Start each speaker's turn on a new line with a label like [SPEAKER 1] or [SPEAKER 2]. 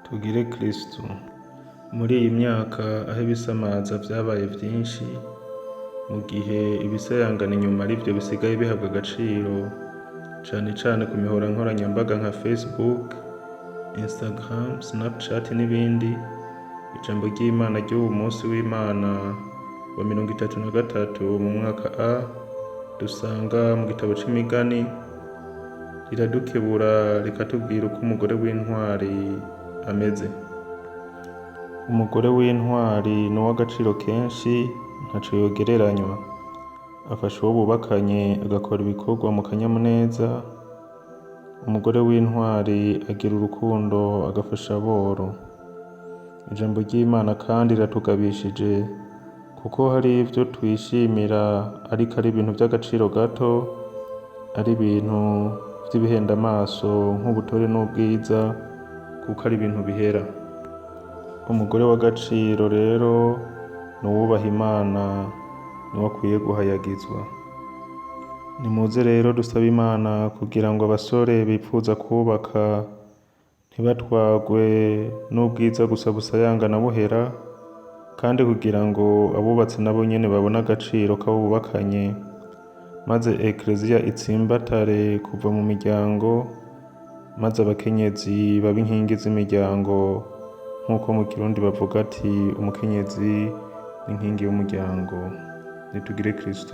[SPEAKER 1] Tugire Kristu. Muri iyi myaka aho ibisamaza vyabaye vyinshi, mu gihe ibisayangana inyuma arivyo bisigaye bihabwa agaciro, cane cane ku mihora nkoranyambaga nka Facebook, Instagram, Snapchat n'ibindi, ijambo ry'Imana ry'uwu munsi w'Imana wa 33 mu mwaka A dusanga mu gitabo c'imigani riradukebura rikatubwira uko umugore w'intwari ameze. Umugore w'intwari ni uw'agaciro kenshi ntaco yogereranywa. Afasha uwo bubakanye agakora ibikorwa mu kanyamuneza. Umugore w'intwari agira urukundo agafasha aboro. Ijambo ry'Imana kandi riratugabishije kuko hari ivyo twishimira ariko ari ibintu vy'agaciro gato, ari ibintu vy'ibihenda amaso nk'ubutore n'ubwiza kuko ari ibintu bihera. Umugore w'agaciro rero ni uwubaha Imana, niwe akwiye guhayagizwa. Nimuze rero dusabe Imana kugira ngo abasore bipfuza kwubaka ntibatwarwe n'ubwiza gusa busayangana buhera, kandi kugira ngo abubatse nabo nyene babone agaciro k'abo bubakanye, maze Ekleziya itsimbatare kuva mu miryango, maze abakenyezi babe inkingi z'imiryango nk'uko mu Kirundi bavuga ati umukenyezi ni inkingi y'umuryango. Nitugire Kristo.